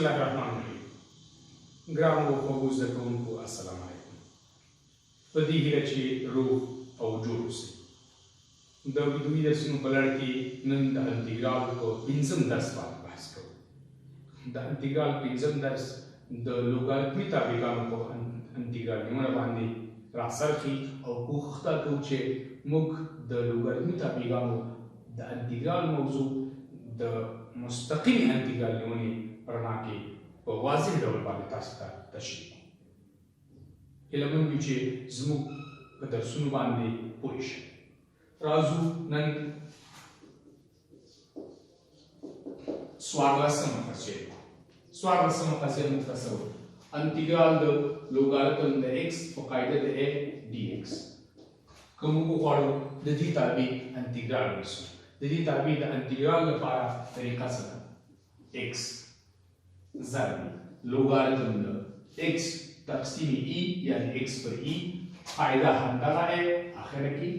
الله الرحمن الرحیم. ګرانو او خوږو زده کوونکو، السلام علیکم. په دې هیله چې روغ او جوړ اوسئ. د ویډیوي درسونو په لړ کې نن د انتیګرال په پنځم درس باندې بحث کوو. د انتیګرال پنځم درس د لوګاریتمي تابعګانو په انتیګرال نیونه باندې راڅرخي او کوښښ دا کوو چې موږ د لوګاریتمي تابعګانو د انتیګرال موضوع د مستقیمې انتیګرال نیونې رڼا کې په واضح ډول باندې تاسو ته تشریح کړو. هیله مند یو چې زموږ په درسونو باندې پوه شئ. راځو نن 14مه قضیه لیکو. 14مه قضیه موږ ته څه وایي؟ انتیګرال د لوګاریتم د x په قاعده د a dx. که موږ وغواړو د دې تابع انتیګرال ونیسو، د دې تابع د انتیګرال لپاره طریقه څه ده؟ x ضرب لوګاریتم د x تقسیم e، یعنی x پر e، قاعده همدغه a، اخره کې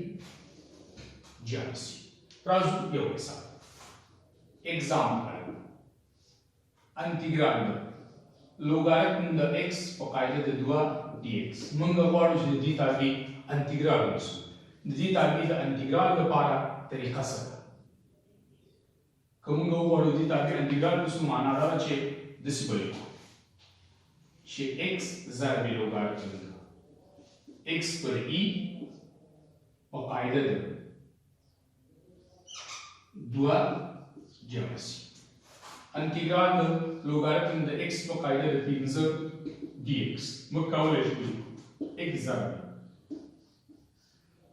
جمع سي. راځو یو مثال، اگزامپل، انتیګرال د لوګاریتم د x په قاعده د 2 dx. موږ غواړو چې د دې تابع انتیګرال ونیسو. د دې تابع د انتیګرال لپاره طریقه څه ده؟ که موږ وغواړو دې تابع انتیګرال ونیسو، معنا دا ده چې داسې به لیکو چې x ضرب لوګاریتم د x پر e په قاعده د 2 جمع سي، انتیګرال د لوګاریتم د x په قاعده د 5 dx. موږ کولای شو x ضرب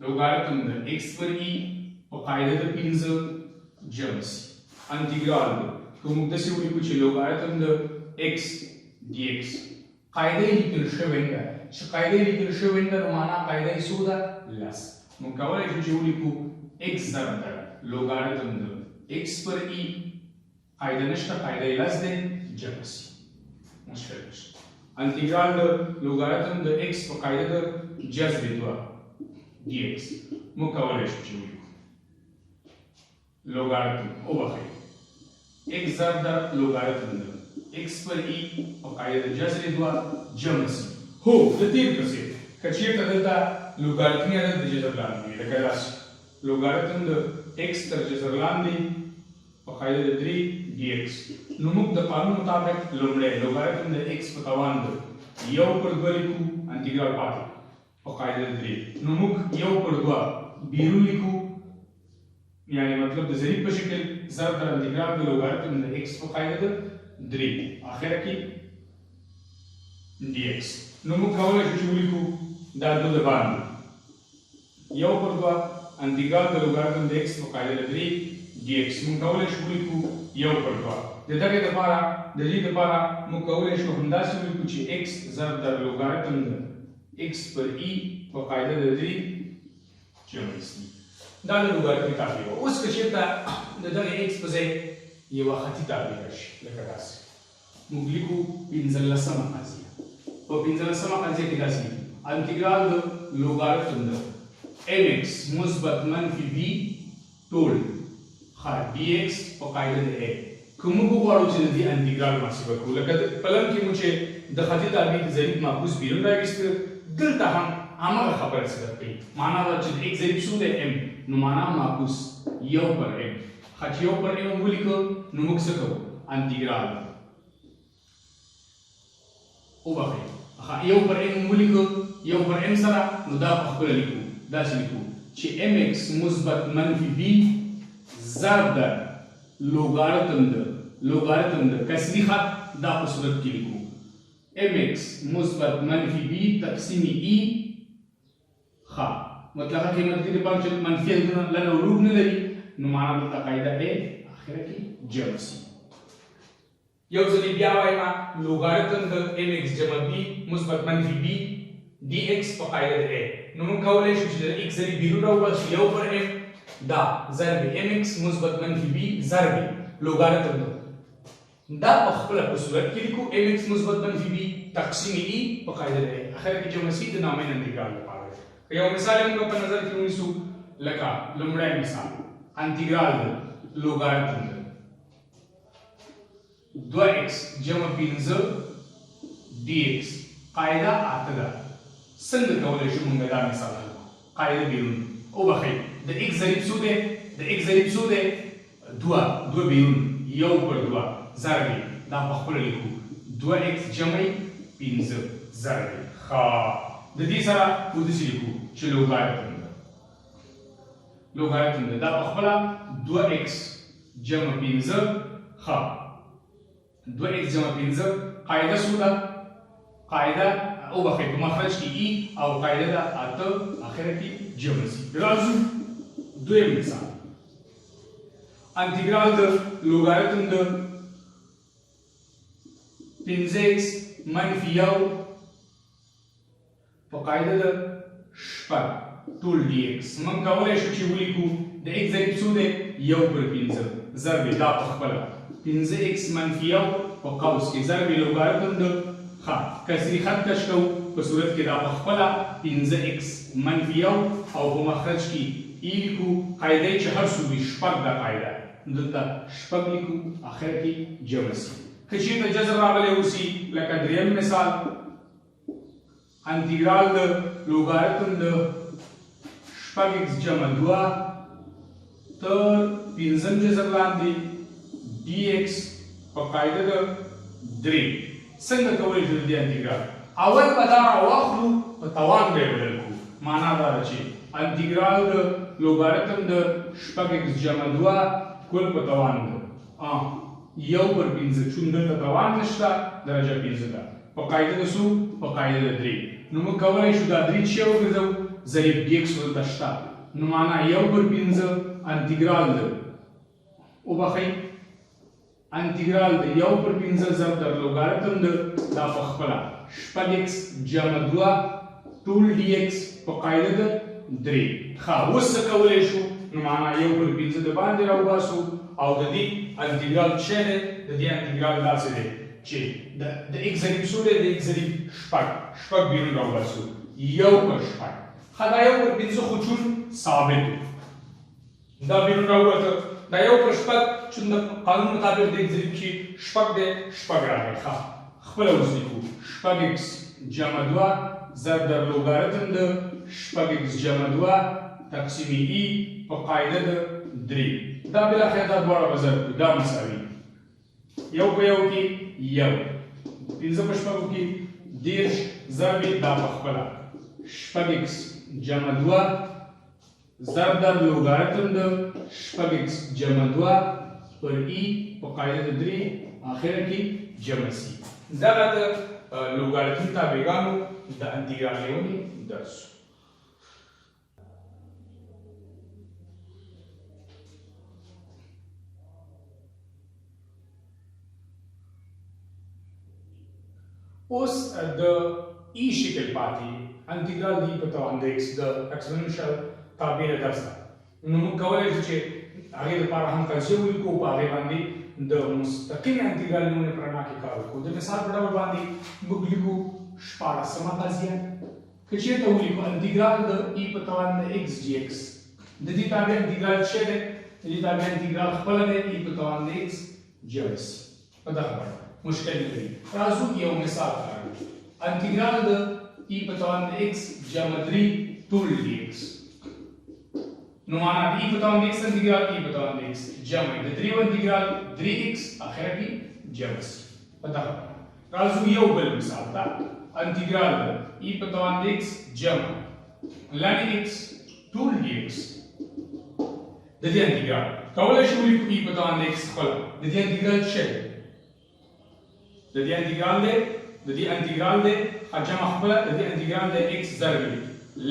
لوګاریتم د x پر e په قاعده د 5 جمع سي، انتیګرال د، که موږ داسې ولیکو چې لوګاریتم د x dx، قاعده یې لیکل شوې نه ده. چې قاعده یې لیکل شوې نه ده، نو معنا قاعده یې څو ده؟ 10. موږ کولای شو چې ولیکو x ضرب در لوګاریتم د x پر e، قاعده نشته، قاعده یې 10 دی، جمع سي. مشکل نشته. انتیګرال د لوګاریتم د x په قاعده د جذر 2 dx، موږ کولای شو چې ولیکو لوګاریتم، وبخښئ، x ضرب در لوګاریتم د x پر e په قاعده د جذر 2 جمع سي. هو، د تېر په څېر که چېرته دلته لوګاریتمي عدد د جذر لاندې وي، لکه داسې لوګاریتم د x تر جذر لاندې په قاعده د 3 dx، نو موږ د قانون مطابق لومړی لوګاریتم د x په توان د 1 پر 2 لیکو، انتیګرال پاتې په قاعده د 3، نو موږ 1 پر 2 بیرون لیکو، یعنی مطلب د ضریب په شکل، ضرب در انتیګرال د لوګاریتم د x په قاعده د 3، اخره کې dx. نو موږ کولای شو چې ولیکو دا 2 د باندې 1 پر 2 انتیګرال د لوګاریتم د x په قاعده د 3 dx. موږ کولای شو ولیکو 1 پر 2. د دغې دپاره، د دې دپاره موږ کولای شو همداسې ولیکو چې x ضرب در لوګاریتم د x پر e په قاعده د 3 جمع سي. دا د لوګاریتمي تابع وه. اوس که چېرته د دغې x په ځای یوه خطي تابع راشي، لکه داسې موږ لیکو 15مه قضیه. په 15مه قضیه کې داسې لیکو انتیګرال د لوګاریتم د mx مثبت منفي b ټول ښه dx په قاعده د a. که موږ وغواړو چې د دې انتیګرال محاسبه کړو، لکه د په لم کې مو چې د خطي تابع د ضریب معکوس بیرون راویست، دلته هم همغه خبره صدق کوي. معنا دا چې د x ضریب څو دی؟ m. نو معنا معکوس 1 پر m. ښه، چې 1 پر m ولیکو، نو موږ څه کوو؟ انتیګرال، وبخښئ، ښه، 1 پر m ولیکو، 1 پر m سره، نو دا په خپله لیکو، داسې لیکو چې mx مثبت منفي b ضرب در لوګاریتم د کسري خط، دا په صورت کې لیکو mx مثبت منفي b تقسیم e. ښه، مطلقه قیمت دې لپاره چې منفي عددونه لن او لوګ نه لري، نو معنا دلته قاعده a، اخره کې جمع سي. یو ځل یې بیا وایم، لوګاریتم د mx جمع b مثبت منفي b dx په قاعده د a، نو موږ کولای شو چې د x ضریب بیرون راوباسو، 1 پر m، دا ضرب mx مثبت منفي b ضرب لوګاریتم د، دا په خپله په صورت کې لیکو mx مثبت منفي b تقسیم e په قاعده د a، اخر کې جمع سي د نامین انتیګرال لپاره دی. که یو مثال یې موږ په نظر کې ونیسو، لکه لومړی مثال، انتیګرال د لوګاریتم د دوه ایکس جمع پنځه ډي ایکس قاعده اته ده. څنګه کولی شو مونږ دا مثال حل کړو؟ قاعده بیرون وبخښئ، د ایکس ضریب څو دی؟ د ایکس ضریب څو دی؟ دوه. دوه بیرون یو پر دوه ضرب دا په خپله لیکو دوه ایکس جمع پنځه ضرب. ښه، د دې سره وداسې لیکو چې لوګاریتم ده، لوګاریتم ده دا په خپله دوه ایکس جمع پنځه. ښه، دوه ایکس جمع پنځه قاعده څو ده؟ قاعده وبخښئ، په مخرج کې ای او قاعده ده اته، اخره کې جمع سي. راځو دویم مثال، انتیګرال د لوګاریتم د پنځه ایکس منفي یو په قاعده د شپږ ټول ډي ایکس. موږ کولای شو چې ولیکو د ایکس ضریب څو دی؟ یو پر پنځه ضرب دا په خپله پنځه ایکس منفي یو په قوس کې ضرب لوګاریتم د، ښه، کسري خط کش کوو په صورت کې دا په خپله پنځه ایکس منفي یو او په مخرج کې ای لیکو. قاعده یې چې هر څو وي شپږ ده قاعده، نو دلته شپږ لیکو، اخر کې جمع سي. که چېرته جذر راغلی اوسي لکه دریم مثال، انتیګرال د لوګاریتم د شپږ ایکس جمع دوه تر پنځم جذر لاندې ډي ایکس په قاعده د درې، څنګه کولی شو د دې انتیګرال؟ اول به دا راواخلو، په توان به یې بدل کړو. معنا دا ده چې انتیګرال د لوګاریتم د شپږ ایکس جمع دوه کل په توان د یو پر پنځه، چون دلته توان نشته، درجه پنځه ده، په قاعده د څو؟ په قاعده د درې. نو موږ کولای شو دا درې چې وګرځوو، ضریب ډي ایکس دلته شته، نو معنا یو پر پنځه انتیګرال د، وبخښئ، انتیګرال د یو پر پنځه ضرب در لوګاریتم د دا په خپله شپږ ایکس جمع دوه ټول ډي ایکس په قاعده د درې. ښه، اوس څه کولی شو؟ نو معنا یو پر پنځه د باندې راوباسو او د دې انتیګرال څه دی؟ د دې انتیګرال داسې دی چې د ایکس ضریب څو دی؟ د ایکس ضریب شپږ، شپږ بیرون راوباسو، یو پر شپږ. ښه، دا یو پر پنځه خو چون ثابت و، دا بیرون راووته. دا یو پر شپږ چون د قانون مطابق د ایکس ضریب چې شپږ دی، شپږ راغی. ښه، خپله اوس لیکو شپږ ایکس جمع دوه ضرب در لوګاریتم د شپږ ایکس جمع دوه تقسیم ای په قاعده د درې. دا بالاخره دا دواړه به ضرب کړو، دا مساوي یو په یو کې یو، پنځه په شپږو کې دېرش ضرب دا په خپله شپږ ایکس جمع دوه ضرب در لوګاریتم د شپږ ایکس جمع دوه پر ای په قاعده د درې، اخره کې جمع سي. دغه د لوګاریتم تابعګانو د انتیګرال نیونې درس. اوس د ای شکل پاتې انتیګرال دی په توان د ایکس د اکسپوننشل تابع له درس ده. نو موږ کولی شو چې هغې لپاره هم قضیه ولیکو، په هغې باندې د مستقیم انتیګرال نیونې په رڼا کې کار وکړو. د مثال په ډول باندې موږ لیکو شپاړسمه قضیه، که چېرته ولیکو انتیګرال د ای په توان د ایکس ډي ایکس، د دې تابع انتیګرال څه دی؟ د دې تابع انتیګرال خپله دی ای په توان د ایکس جمع سي. په دغه بڼه مشکل نه لري. راځو یو مثال کاروو، انتیګرال د ای په توان د ایکس جمع درې ټول ډي ایکس. نو معنا د ای په توان د ایکس انتیګرال ای په توان د ایکس جمع د دریو انتیګرال درې ایکس اخره کې جمع سي. په دغه بڼه راځو یو بل مثال ته، انتیګرال د ای په توان د ایکس جمع لن ایکس ټول ډي ایکس. د دې انتیګرال کولای شو ولیکو ای په توان د ایکس خپله. د دې انتیګرال څه دی؟ د دې انتیګرال دی، د دې انتیګرال دی جمع خپله د دې انتیګرال دی ایکس ضرب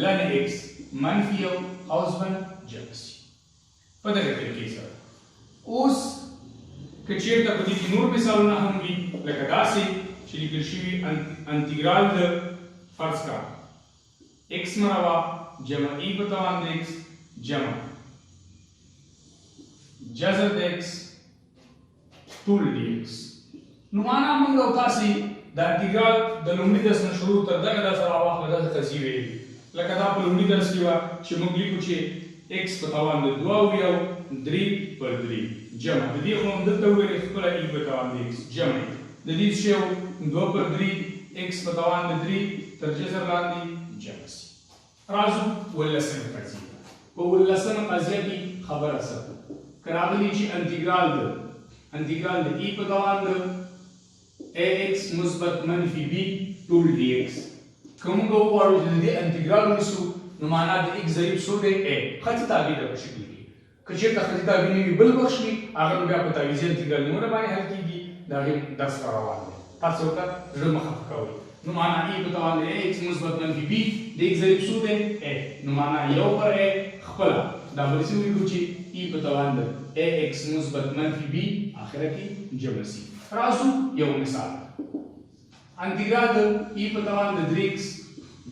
لن ایکس منفي یو قوس بند جمع سي. په دغه طریقې سره اوس که چېرته په دې کې نور مثالونه هم وي لکه داسې چې لیکل شوي انتیګرال د فرض کړه ایکس مربع جمع ای په توان د ایکس جمع جذر د ایکس ټول ډي ایکس. نو معنا موږ او تاسې د انتیګرال د لومړي درس نه شروع تر دغه درس راواخله داسې قضیې ویلي، لکه دا په لومړي درس کې وه چې موږ لیکو چې ایکس په توان د دوه او یو درې پر درې جمع د دې خو همدلته وویلې خپله ای په توان د ایکس جمع د دې څه شی و؟ دوه پر درې ایکس په توان د درې تر جذر لاندې جمع سي. راځو اوولسمې قضیې ته. په اوولسمه قضیه کې خبره څه ده؟ که راغلي چې انتیګرال د انتیګرال د ای په توان د اې ایکس مثبت منفي بي ټول ډي ایکس، که موږ وغواړو چې د دې انتیګرال ونیسو نو معنا د ایکس ضریب څو دی؟ اې خطي تابع ده په شکل کې. که چېرته خطي تابع نه وي بل بخش وي هغه نو بیا په تعویضي انتیګرال نیونه باندې حل کېږي، د هغې درس را روان دی، تاسې ورته زړه مه خفه کوئ. نو معنا ای په توان د اې ایکس مثبت منفي بي د ایکس ضریب څو دی؟ اې. نو معنا یو پر اې خپله دا به داسې ولیکو چې ای په توان د اې ایکس مثبت منفي بي اخره کې جمع سي. راځو یو مثال ته. انتیګرال د ای په توان د درې ایکس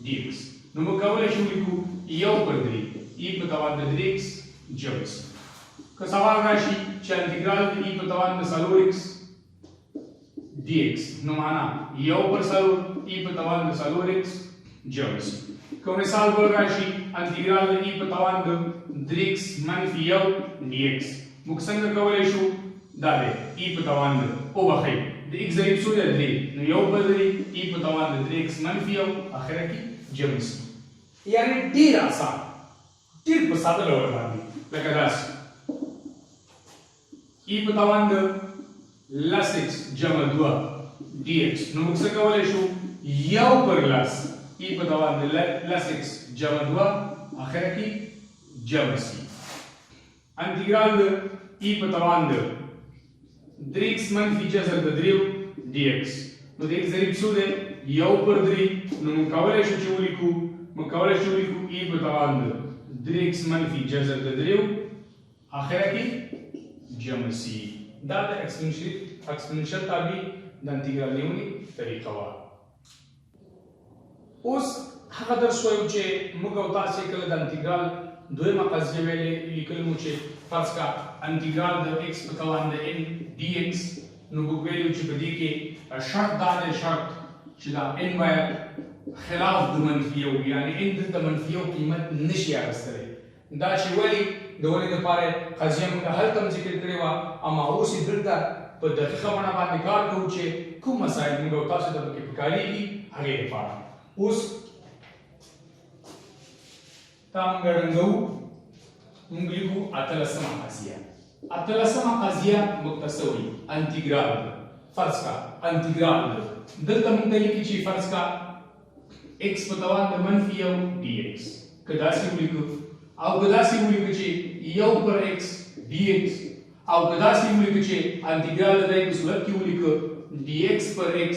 ډي ایکس، نو موږ کولی شو ولیکو یو پر درې ای په توان د درې ایکس جمع سي. که سوال راشي چې انتیګرال د ای په توان د څلور ایکس ډي ایکس، نو معنا یو پر څلور ای په توان د څلور ایکس جمع سي. که مثال بل راشي انتیګرال د ای په توان د درې ایکس منفي یو ډي ایکس، موږ څنګه کولی شو؟ دا دی ای په توان د، وبخښئ، د ایکس ضریب څو دی؟ درې، نو یو پر درې ای په توان د درې ایکس منفي یو اخره کې جمع سي. یعنی ډیر اسان، ډیر په ساده ډول باندې، لکه داسې ای په توان د لس ایکس جمع دوه ډي ایکس، نو موږ څه کولی شو؟ یو پر لس ای په توان د لس ایکس جمع دوه اخره کې جمع سي. انتیګرال د ای په توان د درې ایکس منفي جذر د دریو ډي ایکس، نو د ایکس ضریب څو دی؟ یو پر درې، نو موږ کولی شو چې ولیکو، موږ کولی شو ولیکو ای په توان د درې ایکس منفي جذر د دریو اخره کې جمع سي. دا د اکسپوننشل تابع د انتیګرال نیونې طریقه وه. اوس هغه درس وایو چې موږ او تاسې کله د انتیګرال دویمه قضیه ویلې، لیکل مو چې فرض کا انتیګرال د x په توان د n dx، نو موږ ویلو چې په دې کې شرط دا دی، شرط چې دا n باید خلاف د منفي یو، یعنی n دلته منفي یو قیمت نشي اخیستلی. دا چې ولې، د ولې دپاره قضیه موږ هلته هم ذکر کړې وه، اما اوس یې دلته په دقیقه بڼه باندې کار کوو چې کوم مسایل موږ او تاسو ته پکې پکارېږي هغې دپاره. اوس تا موږ ړنګوو، موږ لیکو اتلسمه قضیه. اتلسمه قضیه موږ ته څه وایي؟ انتیګرال ده. فرض کا انتیګرال ده، دلته موږ ته لیکي چې فرض کا x په توان د منفي یو dx، که داسې ولیکو او که داسې ولیکو چې یو پر x dx، او که داسې ولیکو چې انتیګرال د دې په صورت کې ولیکو dx پر x،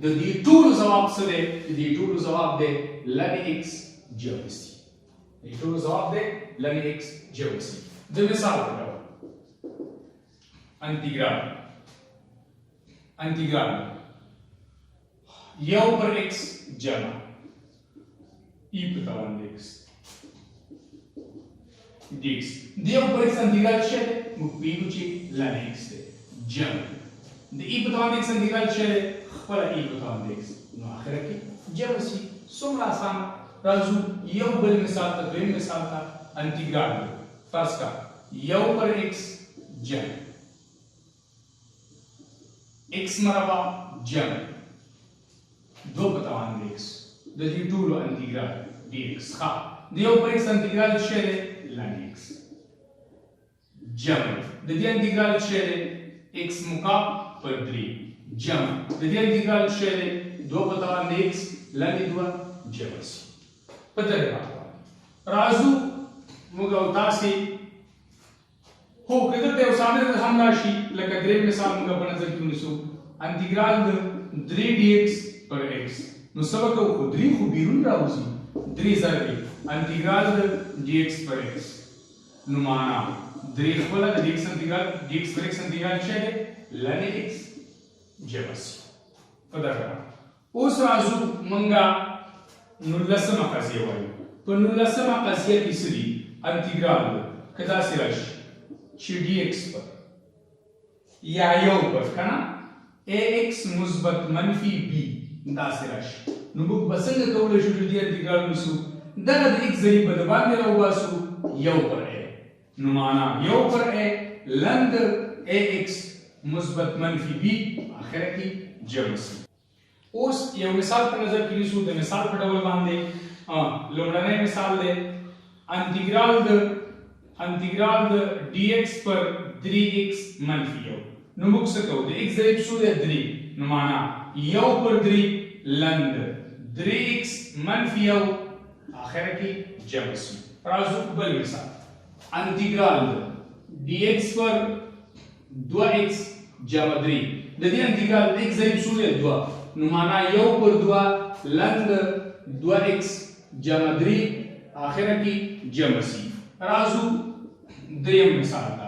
د دې ټولو ځواب څه دی؟ د دې ټولو ځواب دی لن x جمع سي. د دې ټولو ځواب دی لن x جمع سي. د مثال په ډول انتیګرال، انتیګرال یو پر ایکس جمع ای په توان د ایکس ډي ایکس، د یو پر ایکس انتیګرال څه دی؟ موږ پوهېږو چې لن ایکس دی، جمع د ای په توان د ایکس انتیګرال څه دی؟ خپله ای په توان د ایکس، نو اخره کې جمع سي. څومره اسانه. راځو یو بل مثال ته، دویم مثال ته. انتیګرال دی فرض کا یو پر ایکس جمع ایکس مربع جمع دو په توان د ایکس، د دې ټولو انتیګرال ډي ایکس. ښه، د یو پر ایکس انتیګرال څه دی؟ لن ایکس جمع د دې انتیګرال څه دی؟ ایکس مکعب پر درې جمع د دې انتیګرال څه دی؟ دو په توان د ایکس لاندې دوه جمع سي. په دغه راځو موږ او تاسې. هو، که دلته یو ساده هم راشي، لکه دریم مثال موږ په نظر کې ونیسو، انتیګرال د درې ډي ایکس پر ایکس، نو څه به کوو؟ خو درې خو بیرون راوځي، درې ضربې انتیګرال د ډي ایکس پر ایکس، نو معنا درې خپله د ډي ایکس انتیګرال، ډي ایکس پر ایکس انتیګرال څه دی؟ لن ایکس جمع سي. په دغه اوس راځو مونږه نولسمه قضیه وایو. په نولسمه قضیه کې څه دي؟ انتیګرال ده که داسې راشي چې ډي ایکس پر یا یو پر که نه ای ایکس مثبت منفي بي داسې راشي، نو موږ به څنګه کولی شو چې دې انتیګرال ونیسو؟ دغه د ایکس ضریب به د باندې راوباسو، یو پر ای، نو معنا یو پر a ln د ax مثبت منفي b اخره کې جمع سي. اوس یو مثال په نظر کې نیسو. د مثال په ډول باندې لومړنی مثال دی انتګرال د dx پر 3x منفي یو. نو موږ څه کوو؟ د x ضریب څو دی؟ 3. نو معنا یو پر 3 ln د 3x منفي یو اخره کې جمع سي. راځو بل مثال، انتګرال د dx پر 2x جمع 3. د دې انتګرال د x ضریب څو دی؟ 2. نو معنا یو پر 2 ln د 2x جمع 3 اخره کې جمع سي. راځو دریم مثال ته،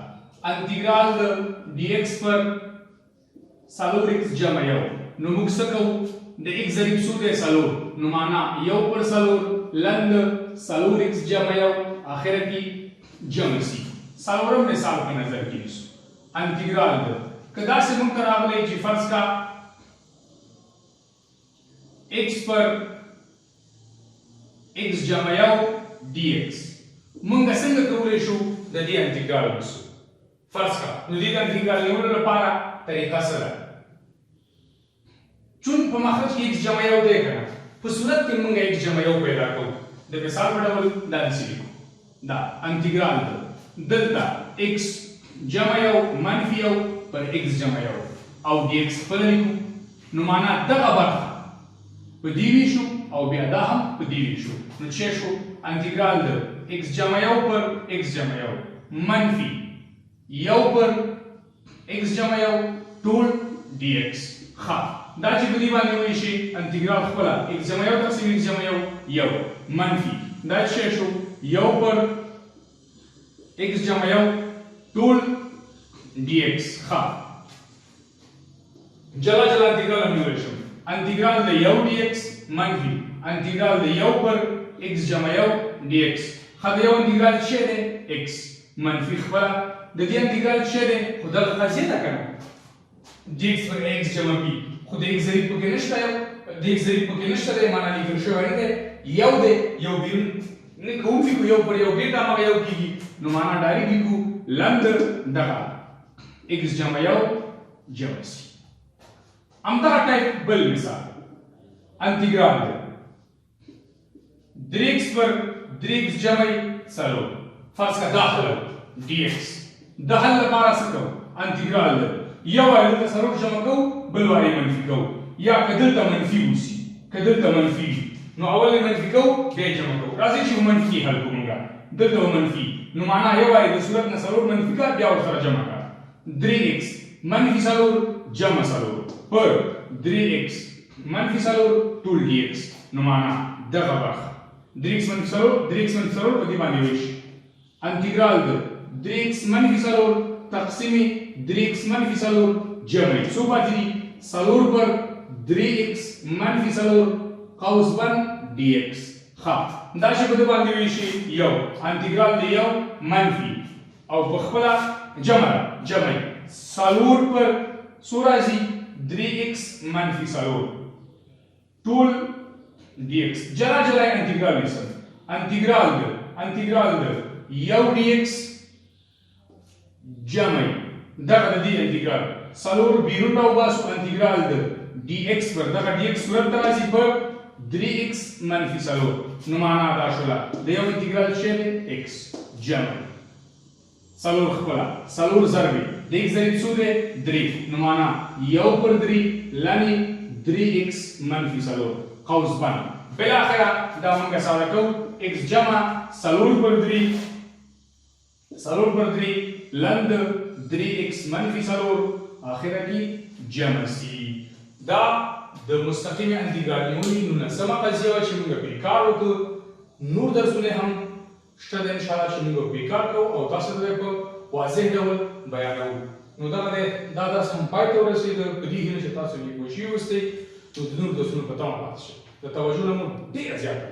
انتګرال د dx پر 4x جمع یو. نو موږ څه کوو؟ د x ضریب څو دی؟ 4. نو معنا یو پر 4 ln د 4x جمع یو اخره کې جمع سي. څلورم مثال په نظر کې نیسو، انتګرال د که داسې موږ ته راغلی چې فرض کا x پر x جمع یو dx، مونږ څنګه کولی شو د دې انتګرال ونیسو؟ فرض کا نو دې د انتګرال نیولو لپاره طریقه څه ده؟ چون په مخرج کې x جمع یو دی که نه، په صورت کې مونږ x جمع یو پیدا کوو. د مثال په ډول دا داسې لیکو، دا انتګرال ده دلته x جمع یو منفي یو پر x جمع یو او dx خپله لیکو. نو معنا دغه برخه په دې ویشو او بیا دا هم په دې ویشو. نو چې شو انتګرال د x جمع یو پر x جمع یو منفي یو پر x جمع یو ټول dx. ښه، دا چې په دې باندې وویشي، انتګرال خپله x جمع یو تقسیم x جمع یو یو منفي دا چې شو یو پر x جمع یو ټول dx. ښه، جلا جلا انتګرال هم نیولی شم، انتګرال د یو dx منفي انتګرال د یو پر x جمع یو dx. ښه، د یو انتګرال څه دی؟ x منفي خپله د دې انتګرال څه دی؟ خو دغه قضیه ده که نه، dx پر x جمع b، خو د x ضریب پکې نشته، یو د x ضریب پکې نشته دی، معنا لیکل شوی نه دی، یو دی، یو بیرون نه کوم لیکو، یو پر یو بیرته هماغه یو کېږي. نو معنا ډایرکټ لیکو ln د دغه x جمع یو جمع سي. همدغه ټایپ بل مثال، انتګرال دی درې x پر درې x جمع څلور فرض که دا حل dx. د حل لپاره څه کوو؟ انتګرال دی یو وارې دلته څلور جمع کوو، بل وارې منفي کوو، یا که دلته منفي اوسي، که دلته منفي وي نو اول یې منفي کوو بیا یې جمع کوو. راځئ چې منفي حل کړو. مونږ دلته به منفي، نو معنا یو وارې د صورت نه څلور منفي کا، بیا ورسره جمع کا، درې ایکس منفي څلور جمع څلور پر درې ایکس منفي څلور ټول ډي ایکس. نو معنا دغه برخه درې ایکس منفي څلور، درې ایکس منفي څلور په دې باندې ویش، انتګرال د درې ایکس منفي څلور تقسیم درې ایکس منفي څلور جمع څو پاتې دي؟ څلور پر درې ایکس منفي څلور قوس بند ډي ایکس. ښه، دا چې په دې باندې ویشي، یو انتګرال د یو منفي او په خپله جمع ده، جمع څلور پر څو راځي؟ درې ایکس منفي څلور ټول ډي ایکس. جلا جلا انتګرال نیسم، انتګرال د یو ډي ایکس جمع دغه د دې انتګرال څلور بیرون راوباسو، انتګرال د ډي ایکس پر دغه ډي ایکس صورت ته راځي پر درې ایکس منفي څلور. نو معنا دا شوله د یو انتګرال څه دی؟ ایکس جمع څلور خپله څلور ضربې د ایکس ضریب څو دی؟ درې. نو معنا یو پر درې ln درې ایکس منفي څلور قوس بند. بالاخره دا موږ ساده کوو، ایکس جمع څلور پر درې، څلور پر درې ln د درې ایکس منفي څلور اخره کې جمع سي. دا د مستقیمې انتګرال نیونې نولسمه قضیه وه چې موږ پرې کار وکړو. نور درسونه هم شته دی انشاءالله چې موږ پرې کار کوو او تاسو ته په واضح ډول بیانوو. نو دغه دی، دا درس هم پای ته ورسېده، په دې هیله چې تاسو یې پوه شوي اوسئ. نو د نورو درسونو په تمه پاتې شئ. د توجه نه مو ډېره زیاته